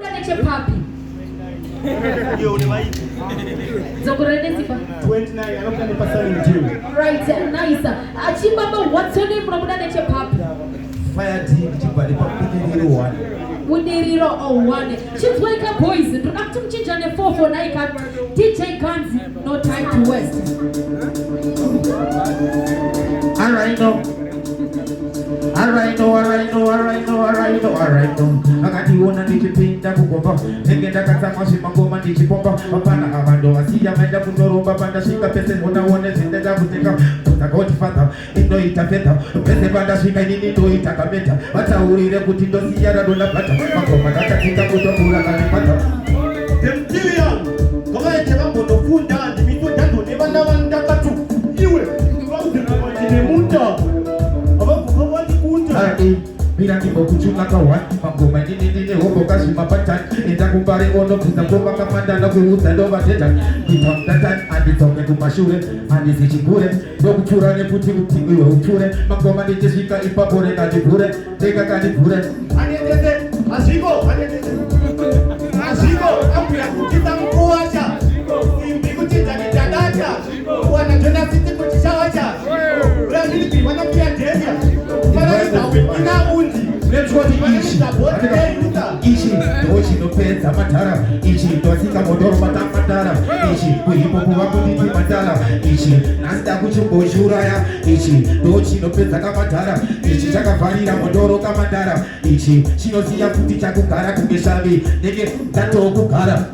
Nechepapi? Dzokorora nesimba. 29 anobuda nepa72. Right, nice. Achibaba, what's your name? Unobuda nechepapi? Fire D ndichibva nepabudiriro 1. Budiriro 1. Chinzwaika boys, ndoda kuti muchinjane 449 ka. DJ Guns, no time to waste. All right now. All right now, all right now, all right now, all right now, all right now. Vakandiona ndichipinda kugomba, ndenge ndakatsamwa zvemangoma ndichipomba. Vapana ava ndovasiya vaenda kunoromba, pandasvika pese onaone zvendenda kutenga. Bvunza Godfather, inoita fedha pese pandasvika inini ndoita kameta. Vataurire kuti ndosiya radonabhata, mangoma ndakatsika kutokura kanipata. Them young, ngavaite vambonofunda ndimiso dhadho nevana vandakatu iwe vaudze ndine munda avabvuka vandikunda. Mira ndimbokuchuna ka1 mangoma inini ndine hombo kazvima patani enda kumbare onobvunza ngoma kamanda ndakuudza ndovateta kuita mutatani andidzoke kumashure handizi chigure ndokupfura nekuti kuti iwe upfure mangoma ndichisvika ipapo rega ndivhure rega kandivhure. Anetete hazviko, anetete hazviko, ambuya kutisa mukuwasha simbi kuchinja kuita kuwana jonasiti kuchishawacha uramiliki wanambuya dhenya fananidza ina undi. Nekuti ichi ichi ndo chinopedza madhara, ichi ndosika modoro matamatara, ichi kuhipopo vakunditi madhara, ichi nhasi ndakuchimbochiuraya, ichi ndo chinopedza kamadhara, ichi chakavharira modoro kamadhara, ichi chinosiya kuti chakugara kunge shavi ndenge ndatokugara.